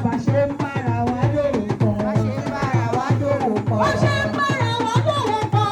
Bá ṣe ń bára wa dòwò pọ̀. Bá ṣe ń bára wa dòwò pọ̀. Bá ṣe ń bára wa dòwò pọ̀.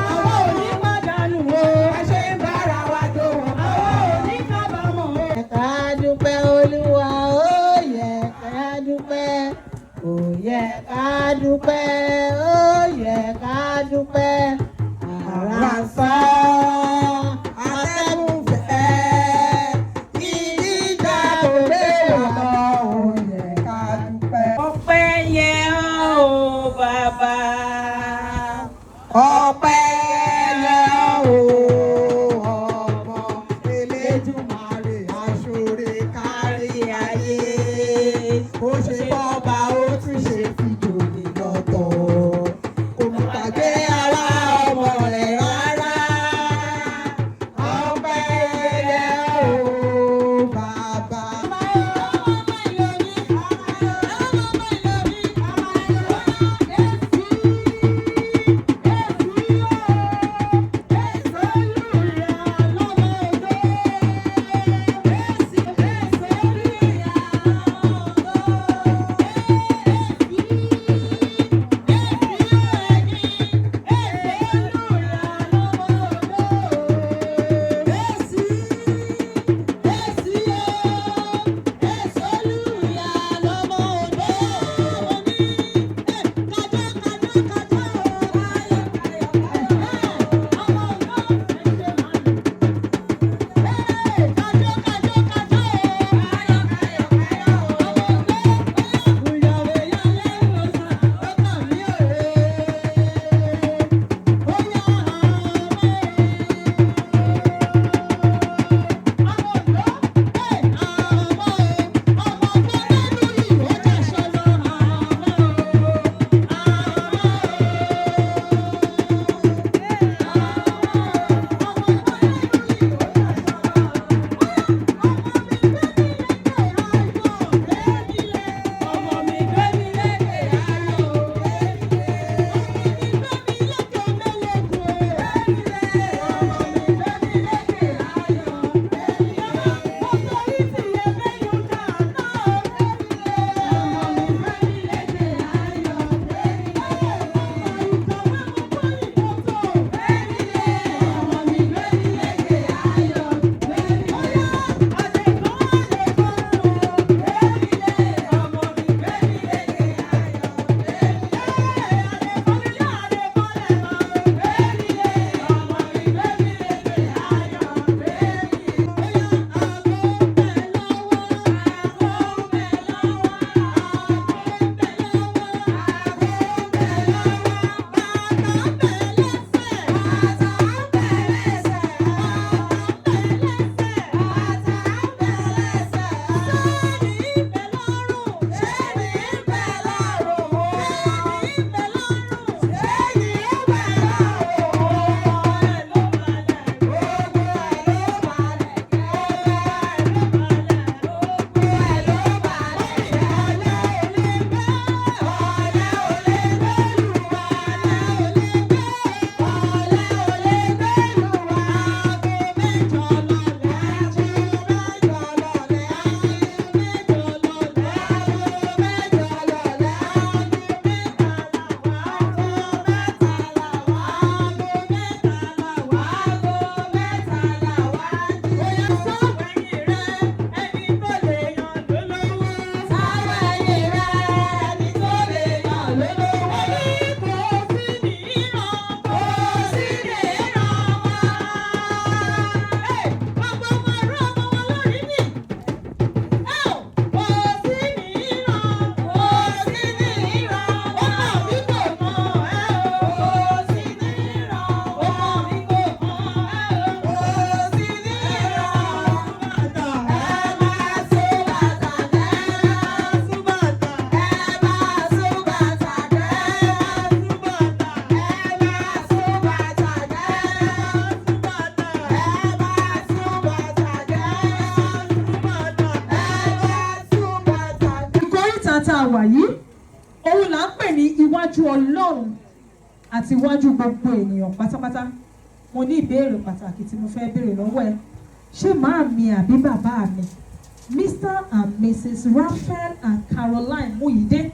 Àwa ò ní pàdánù o. Bá ṣe ń bára wa dòwò pọ̀. Àwa ò ní kábàámọ̀ o. Ká dúpẹ́ Olúwa, ó yẹ ká dúpẹ́, ó yẹ ká dúpẹ́, ó yẹ ká dúpẹ́. Àrá sán, atẹ́gùn fẹ́, ìjìjà kò gbé wa lọ, ó yẹ ká dúpẹ́. Ọpẹ́ yẹ ọ́ o bàbá. Ọpẹ́ yẹ ọ́ o ọmọ Elédùmarè, aṣọre kárí ayé. Ó ṣe bọ́ba, ó tún ṣe fìjòyè lọ́tọ̀. Kò mọ̀ gbàgbé àwa ọmọ rẹ̀ rárá. Ọpẹ́ yẹ ọ́ o bàbá. Ìkóríta tá a wà yìí, òun là ń pè ní iwájú Ọlọ́run àti iwájú gbogbo ènìyàn pátápátá. Mo ní ìbéèrè pàtàkì tí mo fẹ́ béèrè lọ́wọ́ ẹ. Ṣé màámi àbí bàbá mi Mr and Mrs Raphael and Caroline Muyide,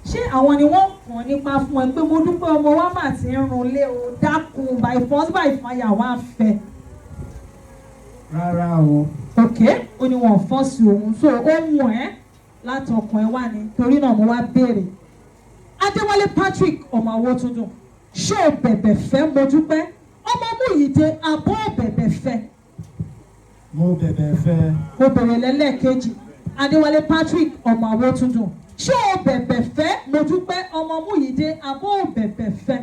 ṣé àwọn ni wọ́n kàn nípa fún ẹ pé mo dúpẹ́ ọmọ wa mà ti ń runlé o, dákun, by force by fire wá fẹ́? Rárá o. Ok, ó ní wọn ò force òun, so ó wù ẹ́ láti ọkàn ẹ wá ni. Torí náà mo wá béèrè, Adéwálé Patrick ọmọ Awótúndùn, ṣé o bẹ̀bẹ̀ fẹ́ Modúpẹ́ ọmọ Múyìdé àbọ̀ bẹ̀bẹ̀ fẹ́? Mo bẹ̀bẹ̀ fẹ́. Mo bèrè lẹ́lẹ́kejì, Adéwálé Patrick ọmọ Awótúndùn, ṣé o bẹ̀bẹ̀ fẹ́ Modúpẹ́ ọmọ Múyìdé àbọ̀ bẹ̀bẹ̀ fẹ́?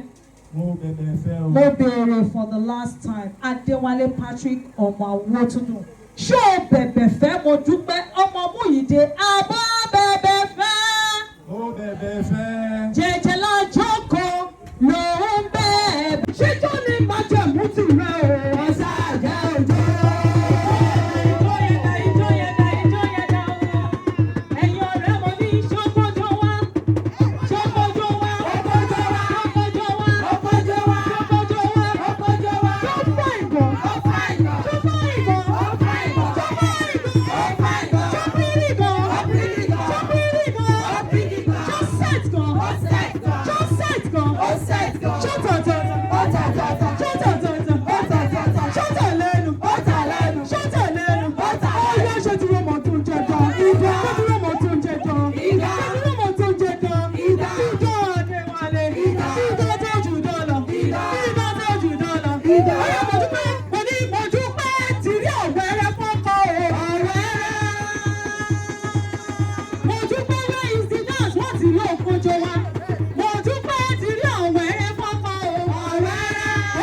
Mo bẹ̀bẹ̀ fẹ́ o. Mo béèrè for the last time, Adéwálé Patrick ọmọ Awótúndùn, ṣé o bẹ̀bẹ̀ fẹ́ Modúpẹ́ ọmọ Múyìdé àbọ̀ bẹ̀bẹ̀ fẹ́? Mo bẹ̀bẹ̀ fẹ́. Jẹ́jẹ́ la jókòó ló ń bẹ́ẹ̀. Ṣéjọ́ ni májẹ̀mú ti rẹ̀ o. Ọ̀sà jẹ́ òjò. Ijó yẹn dá, ijó yẹn dá, ijó yẹn dá o. Ẹ̀yin ọ̀rẹ́, mo ní ṣókójó wá. Ṣókójó wá. Ṣókójó wá. Ṣókójó wá. Ṣókójó wá. Ṣókójó wá. Ṣókójó wá. Ṣó fine gan. Ó fine gan. Ṣó fine gan. Ó fine gan. Ṣó fine gan. Ó fine gan. Ṣó pretty gan. Ó pretty gan. Ṣó pretty gan. Ó pretty gan. Ṣó set gan. Ó set gan. Ṣó set gan. Ó set gan. Ṣó tọ̀ tọ̀ tọ̀. Ó tọ̀ tọ̀ tọ̀. Ṣó tọ̀ tọ̀ tọ̀. Ó tọ̀ tọ̀ tọ̀. Ṣó tọ̀ lẹ́nu. Ó tọ̀ lẹ́nu. Ṣó tọ̀ lẹ́nu. Ó tọ̀ lẹ́nu. Ó yẹ ṣe tí wọ́n mọ̀ tó ń jẹ gan. Ìgbà. Ṣé tí wọ́n mọ̀ tó ń jẹ gan. Ìgbà. Ṣé tí wọ́n mọ̀ tó ń jẹ gan. Ìgbà. Ìgbà Adéwálé. Ìgbà. Ìgbà tó jù dán lọ. Ìgbà. Ìgbà tó jù dán lọ. Ìgbà. Ó yẹ mo dúpẹ́, mo ní mo dúpẹ́ tìrí ọ̀wẹ́rẹ́ fọ́kọ o. Ọ̀wẹ́rẹ́. Mo dúpẹ́, where is the dance? Wọ́n ti lọ kojo wa. Mo dúpẹ́ ti rí ọ̀wẹ́rẹ́ fọ́kọ o. Ọ̀wẹ́rẹ́.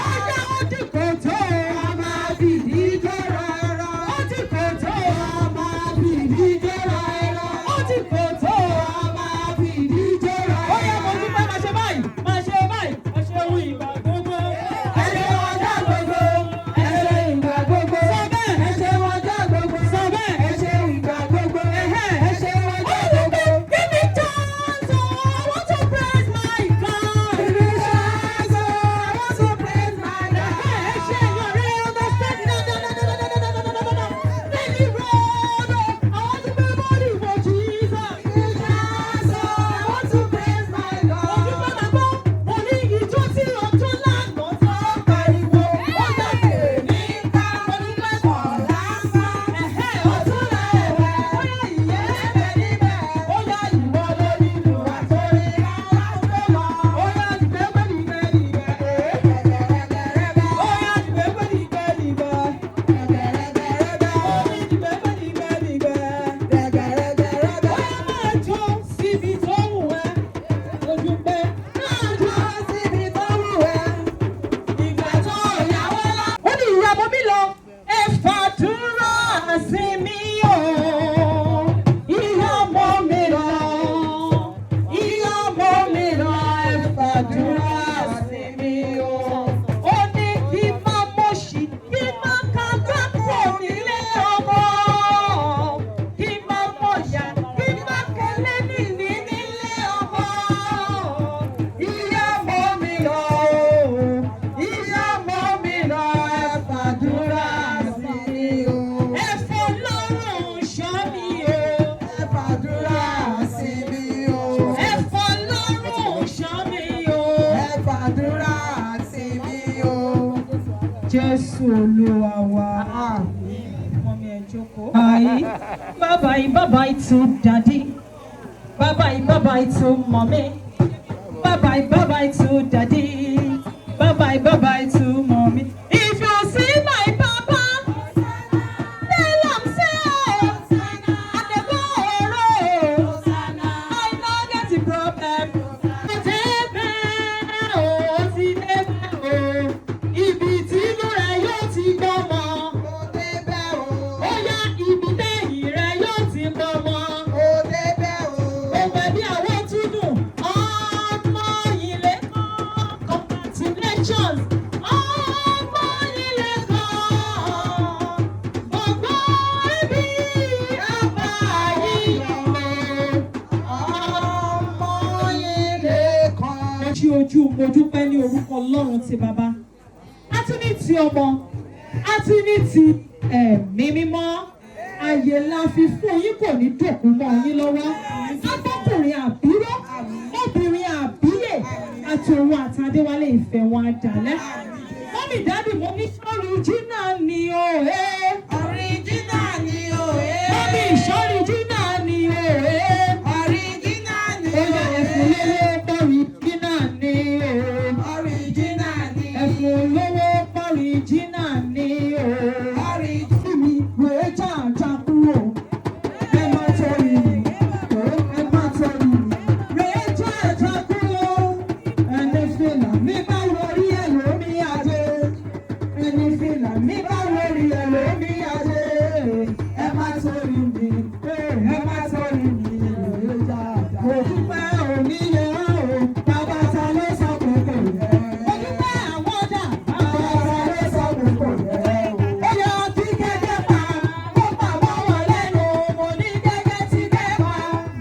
Ó yá, ó dì kò tó o. A máa fìdí jó rọrọ. Ó dì kò tó o. A máa fìdí jó rọrọ. Ó dì kò tó o. A máa fìdí jó rọrọ. Ó yá, mo dúpẹ́, máa ṣe báyìí, máa ṣe báyìí. Ẹ ṣeun ìgbà gbogbo. Ẹ ṣe ọjọ́ gbogbo. Ẹ ṣe ìgbà gbogbo. Sọ bẹ́ẹ̀. Ẹ ṣe ọjọ́ gbogbo. Sọ bẹ́ẹ̀. Ẹ ṣe ìgbà gbogbo. Ẹ ṣe ọjọ́ gbogbo. Give me chance, oh, I want to praise my God. Give me chance, oh, I want to praise my God. Ẹ ṣe èèyàn rẹ̀ understand. No, no, no, no, no, no, no, no, no, no, no. Really road, oh, I want to pay money for Jesus. Give me chance, oh, I want to praise my God. Mo dúpẹ́, máa gbọ́, mo ní ijó tí ọjọ́ lánàá tó pariwo. Ó dàgbé ní ká. Mo dúpẹ́ kọ̀ọ̀lá ńlá. Ọ̀tún lẹ́wẹ̀. Ó yá, ìyẹn bẹ níbẹ̀. Ó yá, ìwọ lórí ìlú àtòrí rárá tó lọ. Ó yá, dìgbẹ́ dìgbẹ́ dìgbẹ́. Ó yá, dìgbẹ́ dìgbẹ́ dìgbẹ́. Ó ní dìgbẹ́ dìgbẹ́ dìgbẹ́. Ó yá, máa jó síbi tó wù ẹ́. Mo dúpẹ́. Máa jó síbi tó wù ẹ́. Ìgbà tó yàwó lá. Ó ní ìyàwó mi lọ. Ẹ fàdúrà sí mi o. Ìyàwó mi lọ. Ìyàwó mi lọ. Ẹ fàdúrà sí mi o. Ó ní kí má mọ̀ṣì, kí má kágbá kò nílé ọmọ. Kí má mọ̀yà, kí má kẹlẹ́ nìní nílé ọmọ. Ìyàwó mi lọ o. Ìyàwó mi lọ. Ẹ fàdúrà sí mi o. Ẹ fọlọ́run ṣọ́ mi o. Ẹ fàdúrà sí mi o. Ẹ fọlọ́run ṣọ́ mi o. Ẹ fàdúrà sí mi o. Jésù Olúwa wa. Mummy, ẹ jókòó. Bye bye, bye bye to daddy. Bye bye, bye bye to mommy. Bye bye, bye bye to daddy. Bye bye, bye bye to mommy. If you see my papa, tell am say I dey go road. I no get the problem. Ó débẹ̀ o, ó ti débẹ̀ o. Ibi tí inú rẹ̀ yóò ti gbọ́mọ. Mo débẹ̀ o. Ó yá, ibi tẹ́yìn rẹ̀ yóò ti gbọ́mọ. Mo débẹ̀ o. Ògbẹ́ bí àwọn túndùn, ọmọ ilé kan, congratulations, ọmọ ilé kan, gbogbo ẹbí àbá yìí. Ọmọ ilé kan. Ṣí ojú Modúpẹ́ ní orúkọ Ọlọ́run ti bàbá, àti ní ti ọmọ, àti ní ti Ẹ̀mí Mímọ́. Àyè la fi fún yín, kò ní dòkú mọ́ yín lọ́wọ́. Agbọ́kùnrin àbíró, obìnrin àbíyè, àti òun àti Adéwálé, ìfẹ́ wọn àdàlẹ́. Mummy, daddy, mo ní original ni o ẹ́. Original ni o ẹ́. Mummy, original ni o ẹ́. Original ni Ó o yá, ẹ̀fún ẹ́. lówó original ni o. Original ni. Ẹ̀fún lówó original ni o. Original. Mi wèé jàjà kúrò. Ẹ má torí mi, ẹ má torí mi. Wèé jàjà kúrò. Ẹni fìlà mi bá wọrí ẹ̀ lómi adé. Ẹni fìlà mi bá wọrí ẹ̀ lómi adé. Ẹ má torí mi, ẹ má torí mi. Wèé jàjà. Mo dúpẹ́ òní yẹ o, bàbá ta ló sọ pé kò yẹ. Mo dúpẹ́ àwọn dà, bàbá ta ló sọ pé kò yẹ o. Ó yọ kí gẹ́gẹ́ pa, kó pa mọ́ wọn lẹ́nu. Mo ní gẹ́gẹ́ tí gẹ́ pa,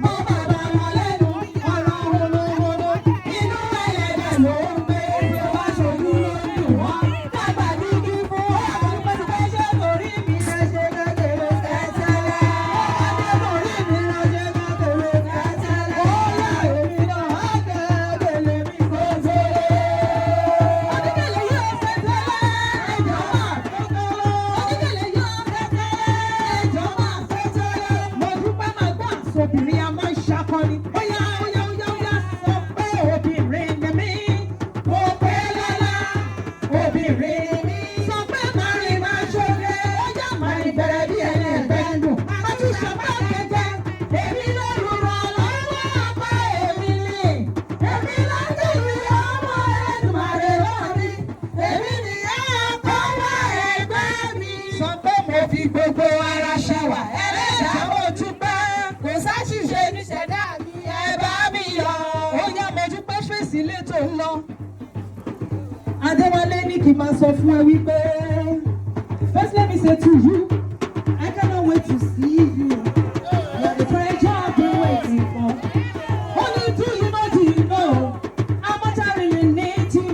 mọ́ bàbá wọn lẹ́nu. Ọ̀rọ̀ hòlòhòlò, inú ẹlẹ́dẹ̀ ló ń gbé. Ló bá ṣojú ló ń dùn wọ́n. Dàgbà dídí fún wa. Pé ṣé torí mi lẹ ṣe kékeré tẹ́tẹ́lẹ̀? Adé torí mi lẹ ṣe kékeré tẹ́tẹ́lẹ̀. Ó yá, èmi náà á gẹ́gẹ́lé mi kó tẹ́lẹ̀. Oníkèlè yóò fẹ́ tẹ́lẹ̀, ẹjọ́ máa fẹ́ tẹ́lẹ̀. Oníkèlè yóò fẹ́ tẹ́lẹ̀, ẹjọ́ máa fẹ́ tẹ́lẹ̀. Mo dúpẹ́, máa gbọ́ àsọ̀bìnrin a máa ń ṣakọni. Ó yá, ó yá, ó yá, ó yá, sọ pé obìnrin ni mí. Mo pé lọ́lá, obìnrin ni mí. Sọ pé màrin máa ṣoge. Ó yá, màrin bẹ̀rẹ̀ bí ẹni ẹ̀gbẹ́ ń dùn. Má tún ṣàpá kẹ̀kẹ́. Èmi ló rúra lọ́wọ́ apá èmi ni. Èmi lájúwe ọmọ Ẹ̀dùnmáre lọ́ọ̀ni. Èmi nìyá àkọ́wọ́ ẹgbẹ́ mi. Sọ pé mo fi gbogbo ara ṣẹwà. Ẹlẹ́dàá, mo dúpẹ́. Kò sáṣìṣe níṣẹ̀dá mi. Ẹ bá mi yọ̀. Ó yá, mo dúpẹ́, fèsì létò ń lọ. Adéwálé ní kí n máa sọ fún ẹ wípé, first let me say to you, I cannot wait to see you. You're the treasure I've been waiting for. Only do you know, do you know how much I really need you?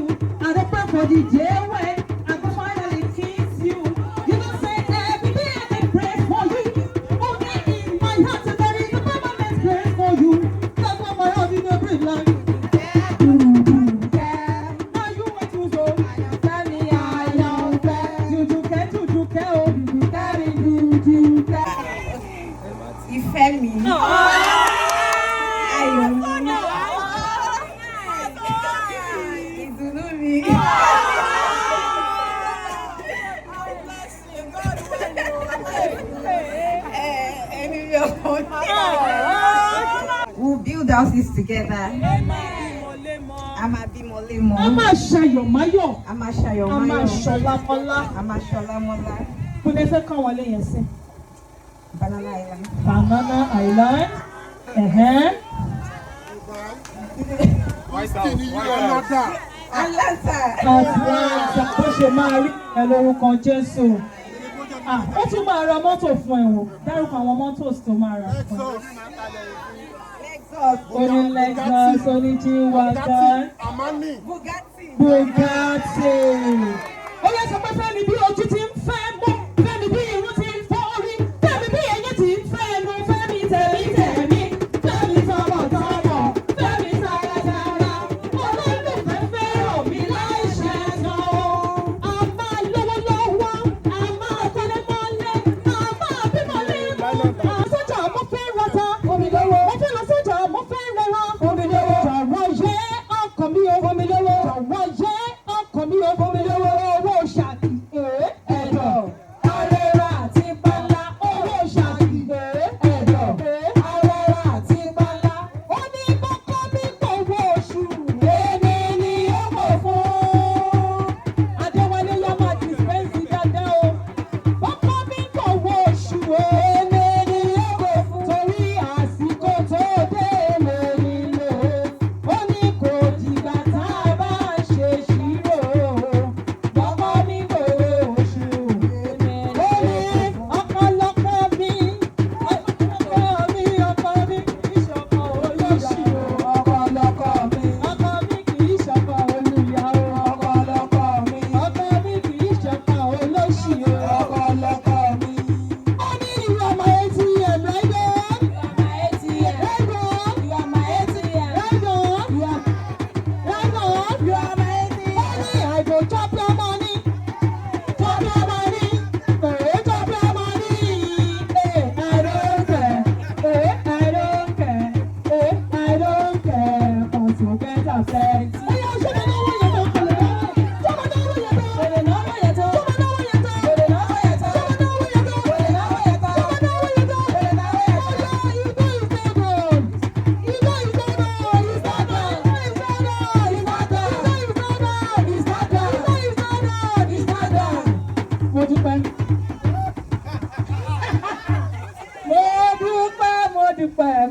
I dey pray for the day when I go finally kiss you. You know say every day I dey pray for you. Only in my heart there is a permanent place for you. That's why my heart is a breathe like. Now you wait to so. Àyànfẹ́ mi, àyànfẹ́. Jùjùkẹ́, jùjùkẹ́ o, jùjùkẹ́ mi, jùjùkẹ́. Ìfẹ́ mi. Ayọ̀ mi. Ìdùnnú mi. Ẹni mi ọkọ mi. We'll build houses together. A máa bímọ lémọ. A máa ṣayọ̀ máyọ̀. A máa ṣayọ̀ A máa máyọ̀. ṣọlá mọ́lá. A máa ṣọlá mọ́lá. Kò lè fẹ́ kàn wọlé yẹn sí. Banana Island. Banana Island. Ẹ̀hẹ́n. Atlanta. Atlanta, bó ṣe máa rí ẹ lórúkọ Jésù. Ah, ó tún máa ra mọ́tò fún ẹ wò. Dárúkọ àwọn mọ́tò tó máa rà fún ẹ. Lexus. Ó ní Lexus, ó ní G-Wagon. Amani. Bugatti. Bugatti. Ó yẹ sọ pé fẹ́mi bí ojú ti ń fẹ́ mú, fẹ́mi bí irun ti ń fọ́ orí, fẹ́mi bí eyín ti ń fẹ́ ẹnu, fẹ́mi tẹ̀mí tẹ̀mí, fẹ́mi tọmọtọmọ, fẹ́mi taratara. Olólùfẹ́ fẹ́ràn mi láì ṣe tán. A máa lówó lọ́wọ́, a máa kọ́lé mọ́lé, a máa bímọ lémọ́. Sọ́jà, mo fẹ́ rata, omi lówó. Mo fẹ́ lọ sọ́jà, mo fẹ́ rẹran, omi lówó. Jọ̀wọ́ yé ọkàn mi o, omi lówó. Jọ̀wọ́ yé ọkàn mi o, omi lówó. Owó ṣàkì.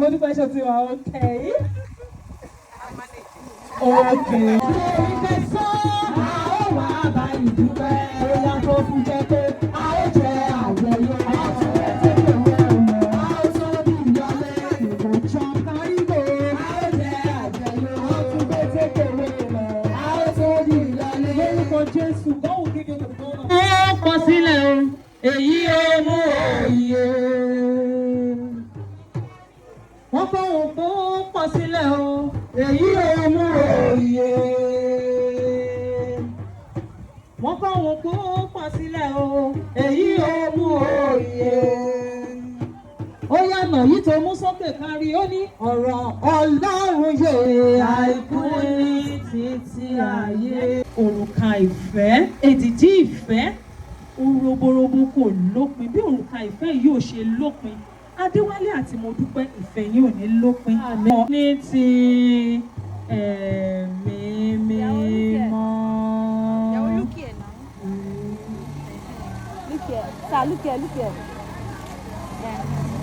Mo dúpẹ́, ṣe ti wà okay? Okay. Lórí kẹsàn-án, a ó wà bá ìdúpẹ́. Bóyá tó fún jẹ́ pé a ó jẹ àjẹyọ. A ó tún retí ìwé ọmọ. A ó tún bí ìyọlé. Ìwòsàn kárígò. A ó jẹ àjẹyọ. A ó tún gbé tékèwé lọ. A ó tún bí ìyọlé. Lórúkọ Jésù, God will give you the honor. Ó kọ sílẹ̀ o, èyí ó mú òye. Wọ́n kọ́ òpó pọ̀ sílẹ̀ o, èyí ò mú òye. Wọ́n kọ́ òpó pọ̀ sílẹ̀ o, èyí ò mú òye. Ó yànnà yìí tó mú sókè kárí, ó ní ọ̀rọ̀ Ọlọ́run yè, àìkú ní títí ayé. Òrùka ìfẹ́, èdìdí ìfẹ́, ó roborobo, kò lópin. Bí òrùka ìfẹ́ yìí ò ṣe lópin, Adéwálé àti Modúpẹ́, ìfẹ́ yìí ò ní lópin. Ní ti Ẹ̀mí Mímọ́. Ìyàwó, look here now. Look here. Sir, look here, look here. Yeah.